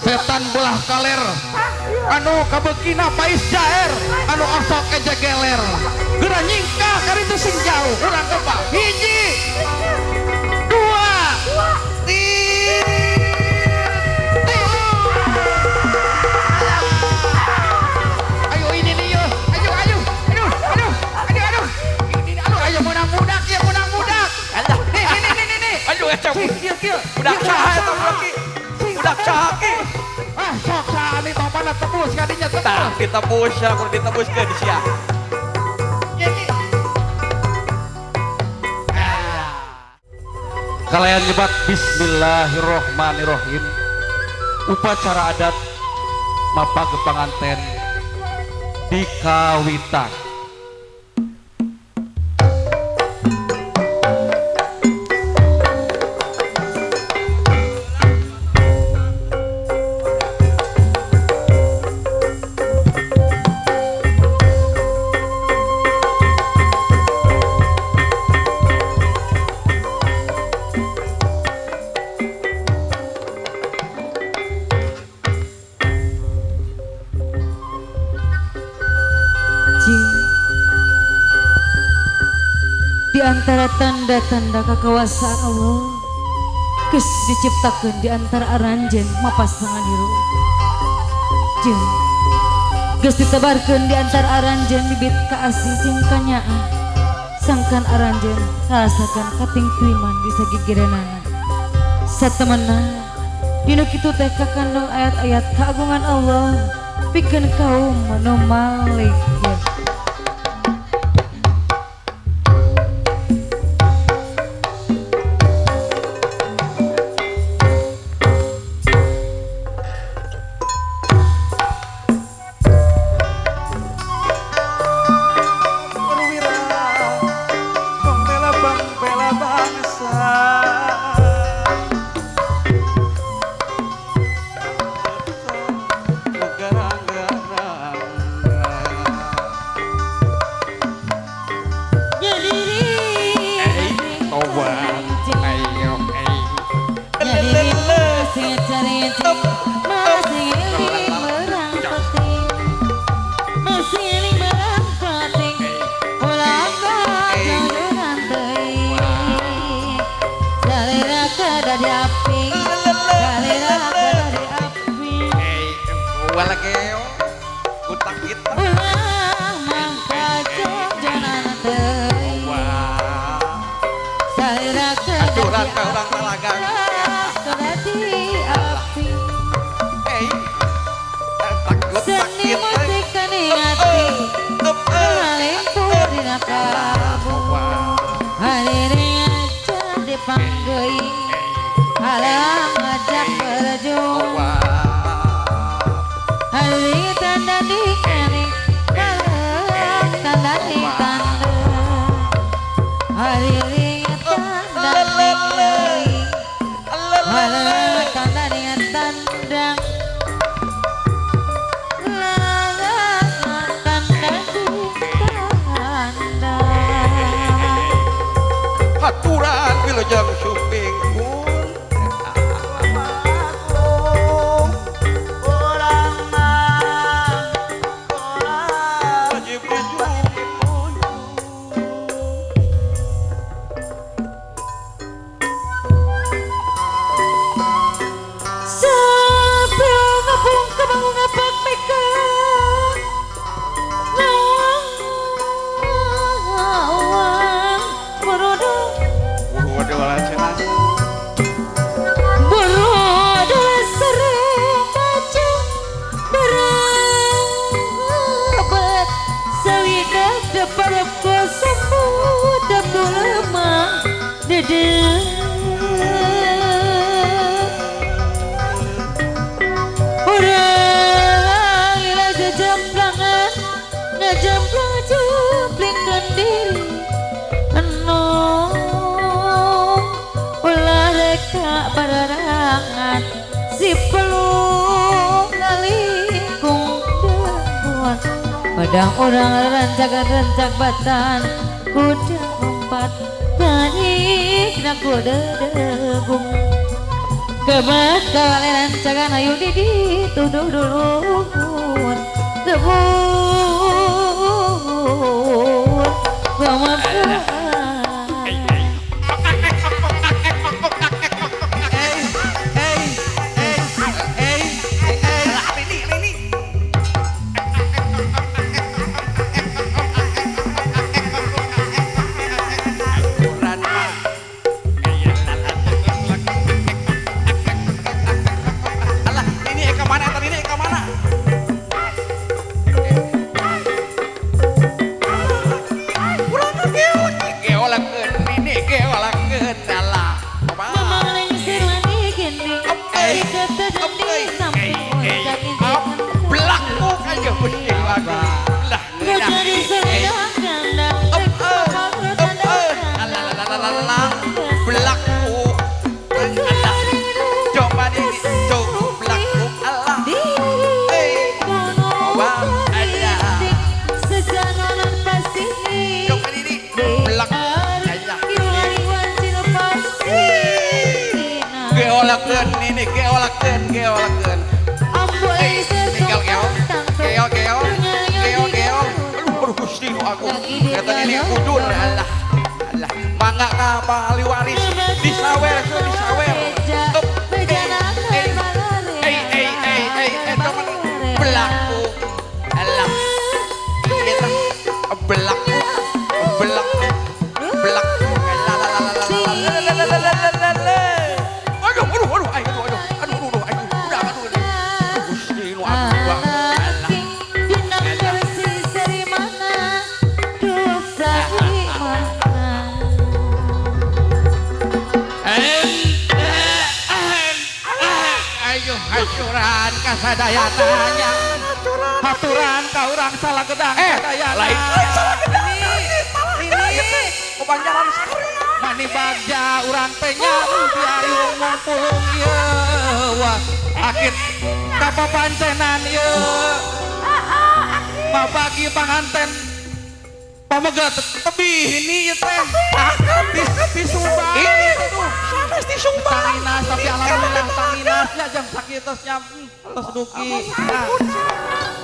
Setan belah kaler anu kabeukina pais jaer anu osok eje geler. Geura nyingkah karitu sing jauh urang kebak. Hiji, dua, tilu. Ayo ini nih yo. Ayo ayo. Aduh aduh aduh aduh. Ini aduh ayo menang budak ya menang budak. Nih nih nih nih nih. Aduh eta Sing kieu kieu. budak saha eta budak ki? Budak saha ki? Ah sok saha nih bapana tebus kadinya tebus. Tah ditebus ya kudu ditebuskeun sia. Kalian nyebat bismillahirrohmanirrohim. Upacara adat mapag panganten di kawitan. Di antara tanda-tanda kekuasaan Allah geus diciptakeun di antara aranjeun mapasangan hirup. Jeung geus ditebarkeun di antara aranjeun bibit kaasih jeung kanyaah. Sangkan aranjeun rasakan kating tuiman di sagigireunana. Satemena dina kitu teh kakandung ayat-ayat keagungan Allah pikeun kaum anu malik. Aturan wilujeng suping kun urang mah wajib dijunjung. Sampai ngapung kebangun ngapak meka ngawang borodo borodo serem baca berebet sawidak depan kosambut lemah dede. Si pelung ngalikung debuan padang orang rancak-rancak batan kuda empat tarik na kuda degung. Kebat kaleran cagan ayu di tuduh dulur gebur Bapak Haturan ka urang salah gedang lain salah gedang ini kebanjaran mani bagja urang teh nya piayung ngumpulung ieu wah akit kapapancenan ieu mabagi panganten pamegat tebih ini ieu teh di Subang sanes di Subang tanginas tapi alhamdulillah tanginas nya jam sakieu nya tos duki.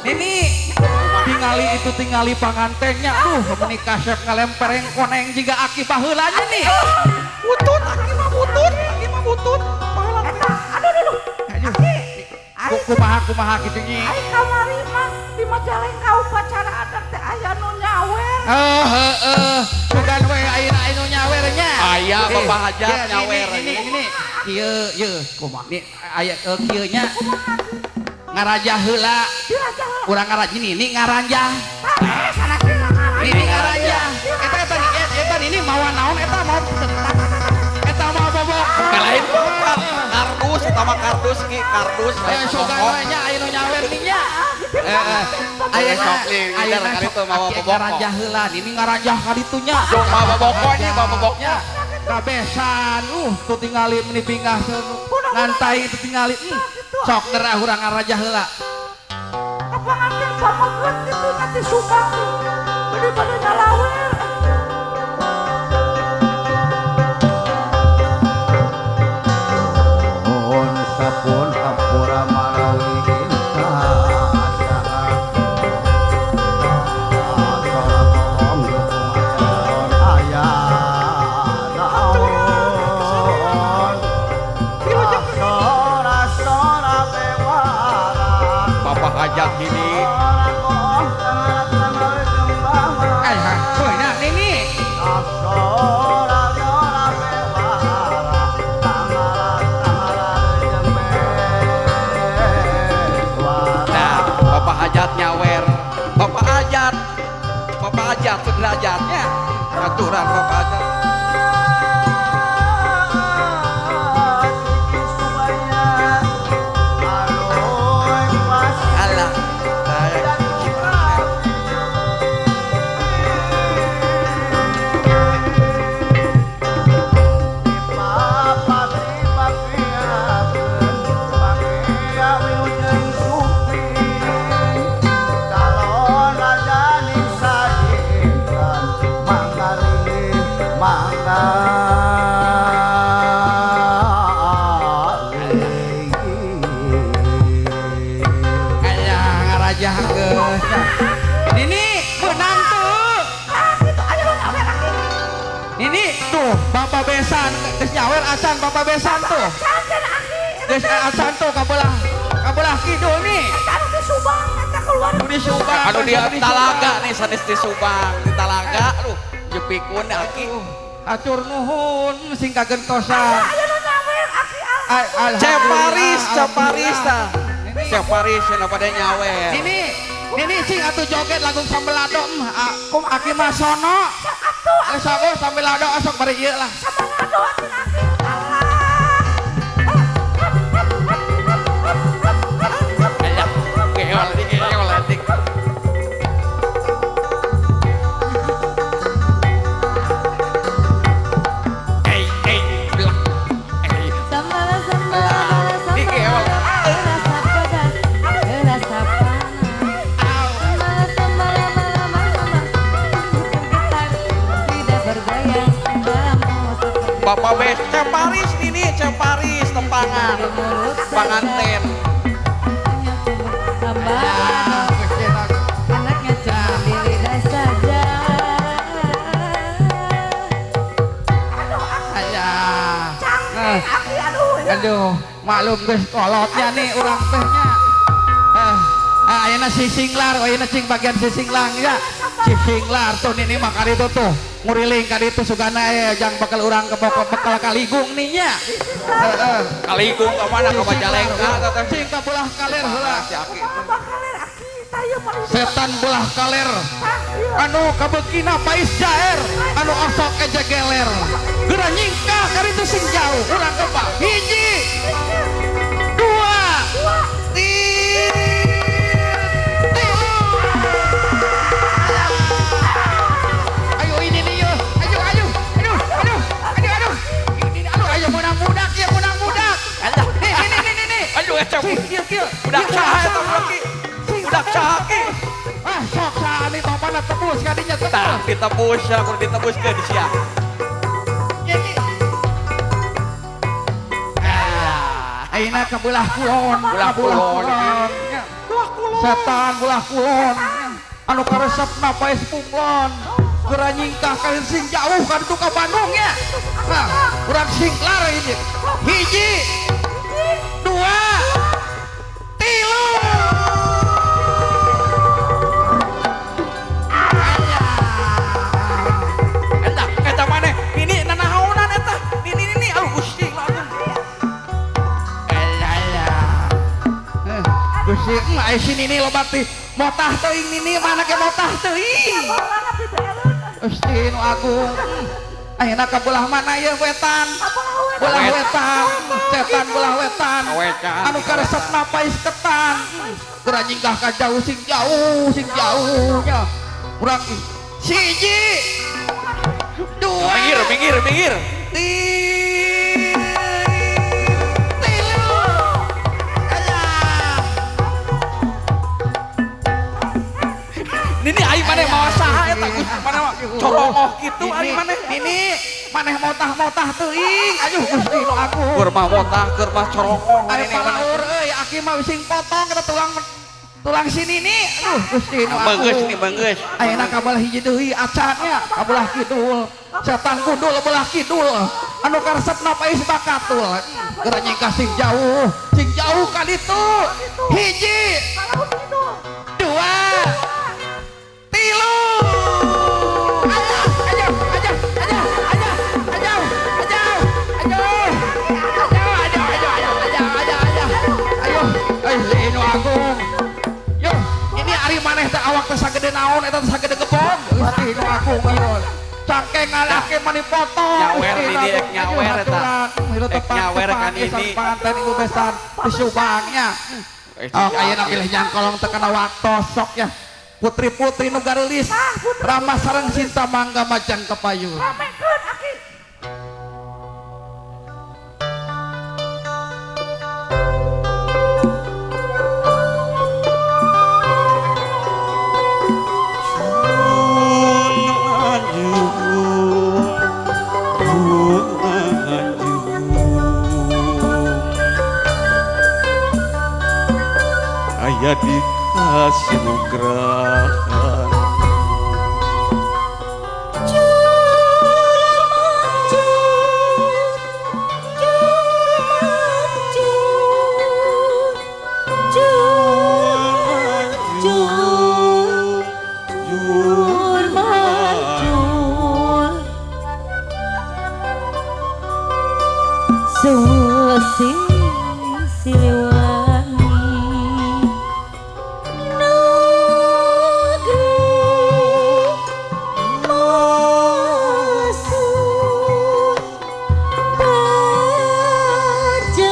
Nini tingali itu tingali pangantennya duh menikah chef ngalempereng koneng jiga aki baheula nya nih. Butut aki mah butut, aki mah butut. Baheula teh. Aduh aduh. Aki. Kumaha kumaha kitu nyi. Ai kamari mah di Majalengka upacara adat teh aya nu nyawer. Heuh heuh, bukan we ayeuna anu nyawer nya. Aya Bapak Hajat nyawer. Ini ini kieu ye kumaha nih aya kieu nya. Ngarajah heula. Urang ngarajah ini ngaranjah. Ini ngarajah. Eta eta eta ini mawa naon eta mau eta mau bobok. Lain kardus eta mah kardus ki kardus. Eh sugan we nya aya nu nyawer nih nya. Heeh. Aya sok ayeuna kali itu mawa bobok. Ngarajah heula ini ngarajah ka ditu nya. Jong mawa bobok nya mawa boboknya. Kabesan tuh tingali meni bingah ngantai itu tingali. Sok gerah urang ngarajah heula. Kapanganten pameget kitu nya ti Subang. Bade-bade nyalawer. Nuhun sapun hampura manawi kita. Hajat ini. Nah, Bapak Hajat nyawer. Bapak Hajat. Bapak Hajat sederajatnya. Aturan Bapak Hajat. Mangga. Aja geus. Nini menang tuh. Ah, gitu aya nu nyawer aki. Nini tuh Bapak Besan geus nyawer acan Bapak Besan tuh. Acan aki. Geus acan tuh kabelah kidul nih. Eta anu di Subang eta keluar. Di Subang. Aduh dia Talaga nih sanes di Subang, di Talaga aduh jepikun aki. Atur nuhun sing kagentosan. Aya nu nyawer aki. Ceparis, Ceparis tah. Ceparis yang pada nyawer. Ini sing atuh joget lagu sambelado aki mah sono. Atuh Sok sambelado sok bari ieu lah. sambelado atuh aki. Alah. Geol geol dik. Eh eh blak. Eh. Sambala sambala sambala rasa pedas, rasa panas. Sambala sambala sambala getar, tidak bergoyang sambalamu seperti Bapak Bes Ceparis ini Ceparis tempangan. Panganten. Sambala anaknya cuma di lidah saja. Aduh aki. Ayah. Cangkeng aki aduh. Aduh, maklum geus kolotnya nih urang teh nya. Ayeuna si Singlar, ayeuna cing bagian si Singlang ya. Si Singlar tuh nini mah kaditu tuh. Nguriling kaditu sugana jang bakal urang ke bekal kaligung nih nya. Heeh. Kaligung ka mana ka Majalengka teh. Cing ka belah kaler heula. Si aki. Kumaha kaler aki tah ieu mah. Setan belah kaler. Anu kabeukina pais jaer, anu osok ejegeler. Geura nyingkah kaditu sing jauh, urang kebak. Hiji, dua, tilu. Ayo ini nih yo, ayo ayo, aduh aduh aduh aduh, ini aduh ayo menang budak ya menang budak. Nih nih nih nih nih. Aduh eta Sing kieu kieu. budak saha eta budak ki? Budak saha ki? Ah sok saha nih bapana tebus kadinya tebus. Tah ditebus ya kudu ditebuskeun sia. Ini. Ah, ayeuna ka belah kulon, Belah kulon. Setan belah kulon. Anu karesepna paes punglon. Geura nyingkah ka sing jauh ka ditu ka Bandung nya. Nah, urang singlar ini. Hiji, dua, tilu. Eta eta maneh nini nanaonan eta. Nini nini aduh Gusti lah aduh. Alah. Gusti, aya si nini loba teh motah teuing nini mana ke motah teuing. Gusti nu agung. Ayeuna ka belah mana ieu wetan? Belah wetan, setan belah wetan. Anu karesepna pais ketan. Geura nyingkah ka jauh sing jauh, sing jauh nya. Urang siji, dua, Minggir minggir minggir. Tilu. Alah. Nini ai maneh mawa saha eta Gusti maneh mah corongoh kitu ai maneh. Nini maneh motah-motah teuing. Aduh Gusti nu agung. Keur mah motah keur mah corongoh Ari nini maneh. palaur euy aki mah sing potong eta tulang tulang si nini. Aduh Gusti nu agung. Beungeus nih beungeus. Ayeuna ka belah hiji deui acan nya, ka belah kidul. Setan gundul belah kidul. Anu karesepna pais bakatul. Geura nyingkah sing jauh ka ditu. Hiji, dua, tilu. Ayo, ayo, ayo, ayo, ayo, ayo, ayo, ayo, ayo, ayo, ayo, ayo, ayo, ayo, ayo, ayo, inu agung. Yo, ini ari maneh teh awak teh sagede naon eta teh sagede gebog. Gusti nu agung ieu. Cangkeng ngalahke mani potong. Nyawer ini, ek nyawer eta. Ek nyawer kan ini. Panganten ibu besan di Subangnya. Oh, ayeuna pilih nyangkolong teu kana waktos sok ya. Putri-putri nu garelis ramah sareng cinta mangga majang kepayun. Ramekeun aki. Aya di Kasinugrahan Jur mancur Sewesi Siliwangi Negeri masuk Pajajaran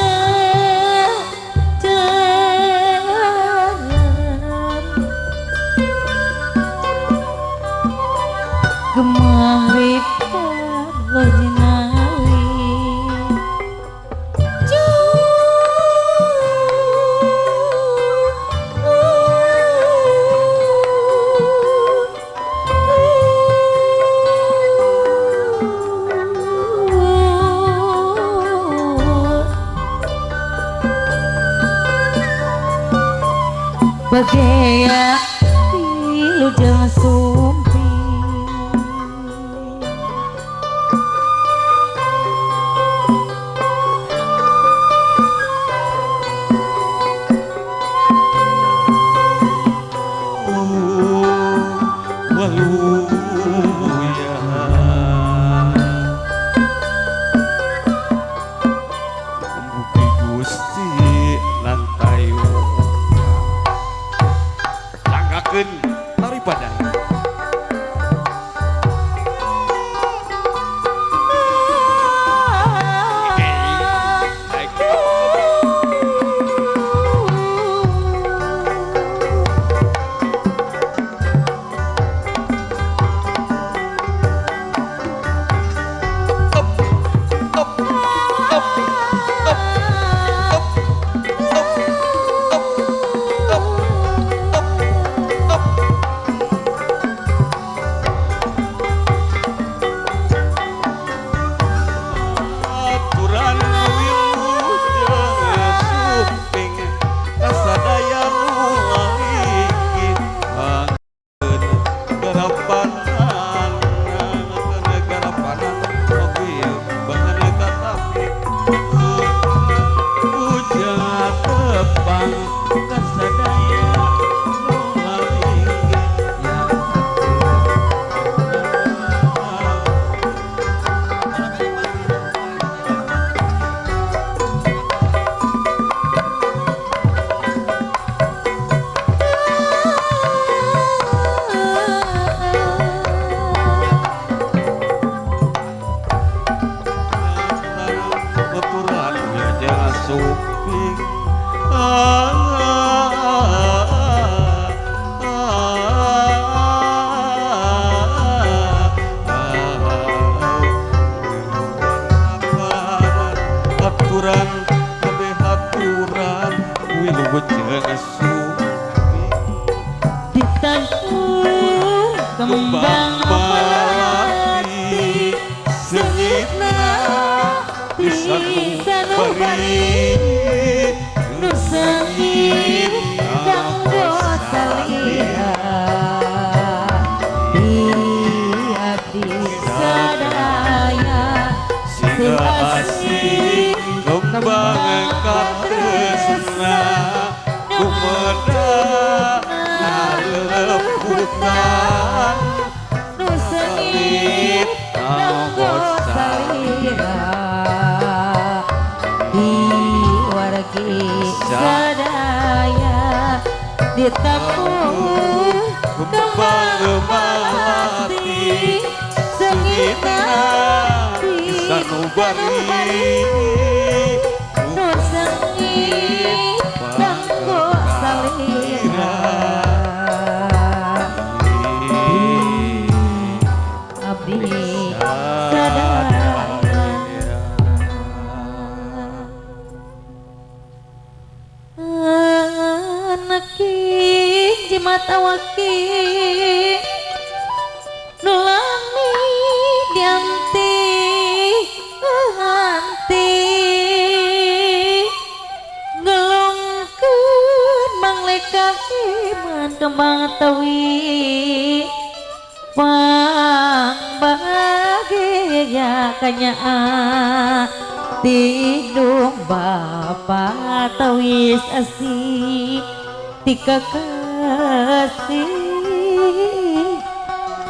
Gemah ripah jinawi Bagea wilujeng sumping. Waluya Mugi Gusti lantayu sanggakeun tari badan. Aturan wilujeng sumping kasadaya nu laliki angkeun garapanan garapanan oge banget katapi ujang tepang kasadaya nu laliki. Aturan wilujeng sumping aturan kabeh aturan wilujeng sumping Ditabur kembang melati sengitna di sanubari nu sengit kanggo salira di abdi sadaya sing asih kembang katresna kumedha ngaleputan nu sengit kanggo salira di wargi sadaya ditepung kembang melati sengitna di sanubari nu sengit kanggo salira abdi sadaya. Anaki jimat awaki nulami dianti hanti ngelongkeun manglek Kaiman kembang tawi pang bahagia kanyaa tidung bapa tawis asih tika kasih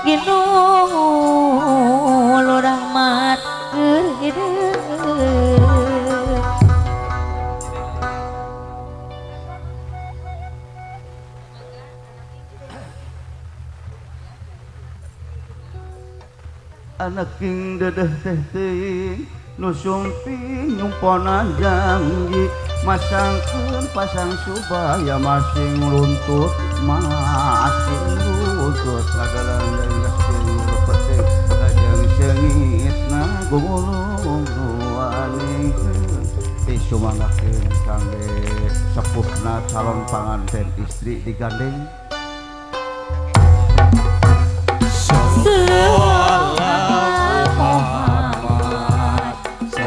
ginul rahmat keur hideung. Anak king dedeh teh teuing nu sumping nyumpona janji masangkeun pasang subaya masing luntut masing luntut ngadalang deui penting kajeng seungitna gumulung ruaning disumangakeun kangge sepuhna calon panganten istri digandeng.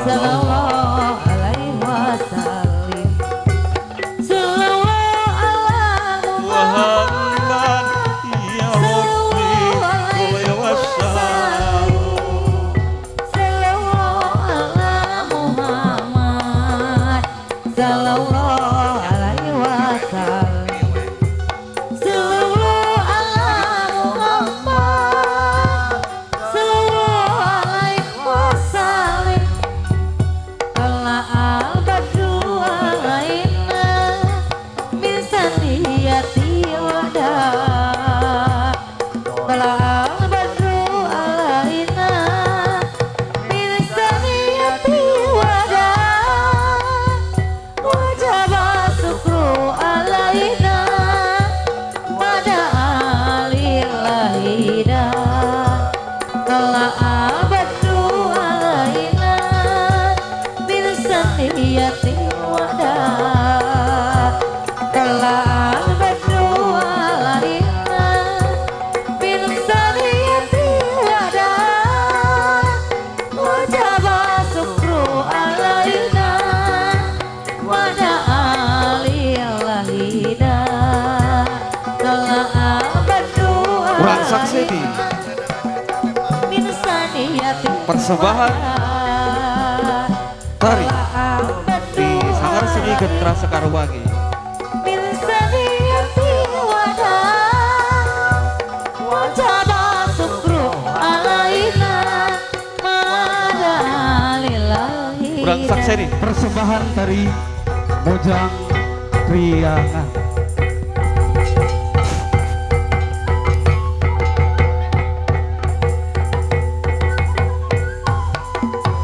Sallallahu alaihi wasallam. Sallallahu ala Muhammad ya Rabbi alaihi wasallam. Sallallahu ala Muhammad. Sallallahu alaihi wasallam. Sallallahu ala Muhammad. Sallallahu alaihi wasallam. Al-badru alaina min saniyati wada. Al-badru alaina min saniyati wada. Wajib syukru alaina pada alillahida. Al-badru alaina min saniyati wada. Al-badru alaina min saniyati wada. Wajib syukru alaina wada alillahida. Al-badru Urang saksi di min saniyati persembahan tari di Sanggar Seni Gentra Sekarwangi. Min saniyati wada. Wajib syukru alaina mada lillahi. Urang saksi di Persembahan tari Mojang Priangan.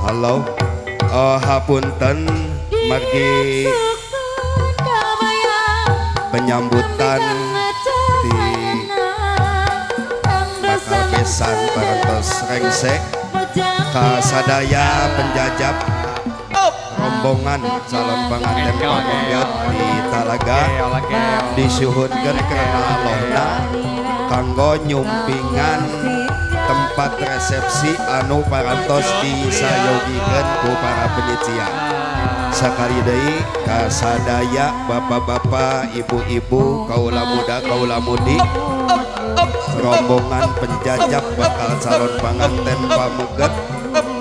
Halo, hapunten margi penyambutan di bakal besan parantos rengsek kasadaya penjajab rombongan calon pengantin pameget di Talaga disuhunkeun karena Allahna kanggo nyumpingan tempat resepsi anu parantos disayogikeun ku para penitia. Sakali deui kasadaya bapak-bapak, ibu-ibu, kaula muda, kaula mudi, rombongan penjajab bakal calon panganten pameget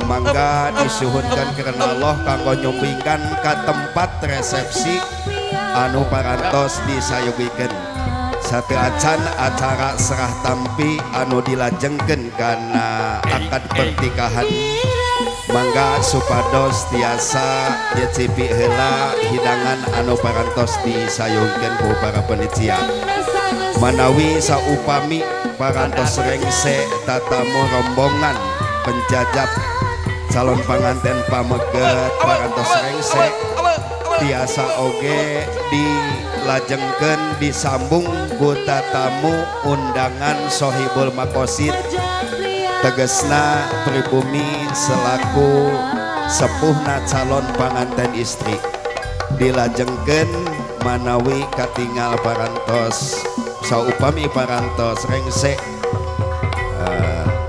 mangga disuhunkeun karena Allah kanggo nyumpingkan ka tempat resepsi anu parantos disayogikeun. Satu acan acara serah tampi anu dilajengkeun kana akad pernikahan mangga supados tiasa nyecipi heula hidangan anu parantos disayogikeun ku para panitia. Manawi saupami parantos rengse tatamu rombongan penjajab calon panganten pameget parantos rengse tiasa oge dilajengkeun disambung ku tatamu undangan Sohibul Makosid tegesna pribumi selaku sepuhna calon panganten istri dilajengkeun manawi katingal parantos saupami parantos rengse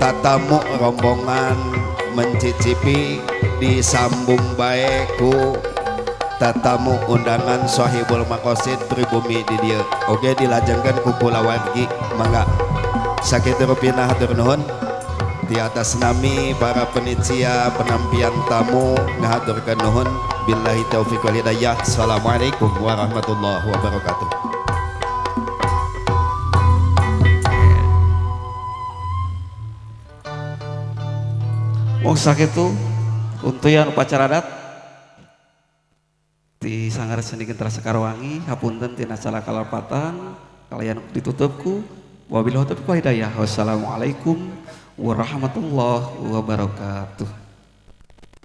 tatamu rombongan mencicipi disambung bae ku Tatamu undangan Sohibul Maqasid pribumi di dieu oge dilajengkeun ku kulawargi mangga. Sakitu rupina, hatur nuhun di atas nami para penitia penampian tamu ngahaturkeun nuhun. Billahi taufiq wal hidayah. Assalamualaikum warahmatullahi wabarakatuh. Mung sakitu untuyan upacara adat di Sanggar Seni Gentera Sekarwangi. Hapunten tina salah kalepatan, kalian ditutup ku wabillahi taufiq wal hidayah. Wassalamualaikum warahmatullahi wabarakatuh.